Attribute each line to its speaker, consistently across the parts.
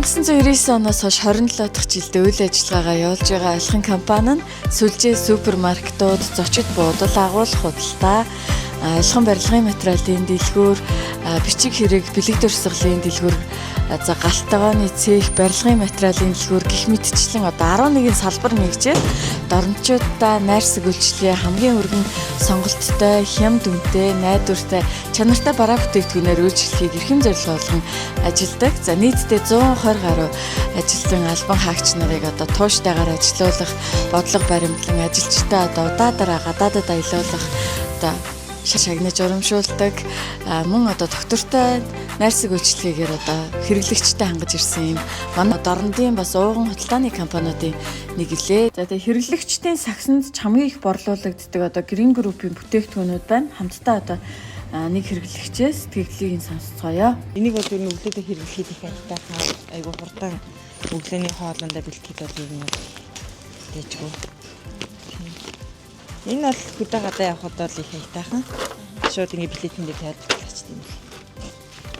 Speaker 1: 1999 оноос хойш 27 дахь жилдээ үйл ажиллагаагаа явуулж байгаа Олихон компани нь сүлжээ супермаркетууд, зочид буудал, агуулах худалдаа, олихон барилгын материалын дэлгүүр, бичиг хэрэг, бэлэг дурсгалын дэлгүүр, за галт тогооны цех, барилгын материалын дэлгүүр гэх мэтчлэн одоо 11 салбар нэгжээд дорночуудаа найрсаг үйлчилгээ, хамгийн өргөн сонголттой, хямд үнэтэй, найдвартай, чанартай бараа бүтээгдэхүүнээр үйлчлэхийг эрхэм зорилго болгон ажилладаг. За нийтдээ 120 гаруй ажилтан албан хаагч нарыг одоо тууштайгаар ажилуулах, бодлого баримтлан ажилчдаа одоо удаадаараа гадаадад аялуулах одоо шагнаж урамшуулдаг, мөн одоо доктортой найрсаг үйлчилгээгээр одоо хэрэглэгчтэй хангаж ирсэн юм. Манай Дорнодын бас ууган худалдааны компаниудын нэг лээ. За тэгээ хэрэглэгчдийн сагсанд ч хамгийн их борлуулагддаг одоо Green Group-ийн бүтээгдэхүүнүүд байна. Хамтдаа одоо нэг хэрэглэгчээс сэтгэгдлийг нь сонсцгоё.
Speaker 2: Энийг бол ер нь өглөөдөө хэрэглэхэд их аятайхан, айгу хурдан өглөөний хоолондоо бэлтгэхэд бол ер нь бол дэжгүй. Энэ бол хөдөө гадаа явхад бол их аятайхан. Шууд ингэ плитэн дээр тавиад бэлтчихсэн юм л.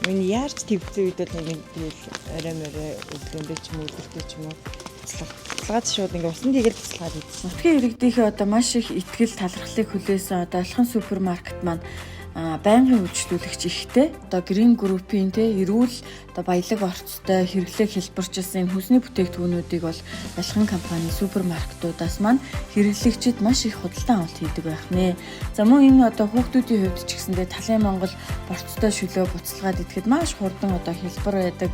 Speaker 2: Миний яарч твцэн үед бол нэг тэгэл орой морой өглөөндөө ч юм уу өдөртөө ч юм уу буцлах. Буцалгаад шууд ингэ усан тэгэл буцалгаад идсэн.
Speaker 1: Нутгийн иргэдийнхээ одоо маш их итгэл талархлыг хүлээсэн одоо Олихон супермаркет маань байнгын үйлчлүүлэгч ихтэй. Одоо Green Group-ийн те эрүүл одоо баялаг орцтой хэрэглээ хэлбэрчилсэн энэ хүнсний бүтээгдэхүүнүүдийг бол Олихон компани супермаркетуудаас маань хэрэглэгчид маш их худалдан авалт хийдэг байх нэ. За мөн энэ одоо хүүхдүүдийн хувьд ч гэсэндээ талын Монгол борцтой шүлөө буцалгаад идэхэд маш хурдан одоо хэлбэр байдаг.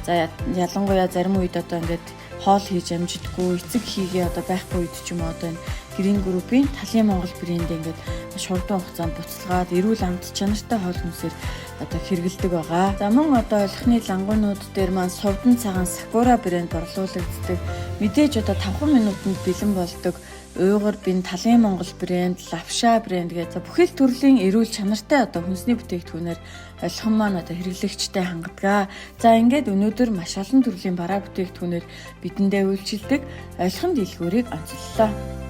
Speaker 1: За ялангуяа зарим үед одоо ингээд хоол хийж амждаггүй, эцэг хийгээ одоо байхгүй үед ч юм уу одоо энэ Green Group-ийн талын Монгол брэнд ингээд маш хурдан хугацаанд буцалгаад эрүүл амт чанартай хоол хүнсээр одоо хэрэгэлдэг байгаа. За мөн одоо олихны лангуунууд дээр маань сувдан цагаан Sakura брэнд борлуулагддаг. Мэдээж одоо 5 минутанд бэлэн болдог уйгар бин талын Монгол брэнд, лавша брэнд гэж за бүхэл төрлийн эрүүл чанартай одоо хүнсний бүтээгдэхүүнээр олихон маань одоо хэрэглэгчтэй хангадаг. За ингээд өнөөдөр маш олон төрлийн бараа бүтээгдэхүүнээр бидэндээ үйлчилдэг олихон дэлгүүрийг онцоллоо.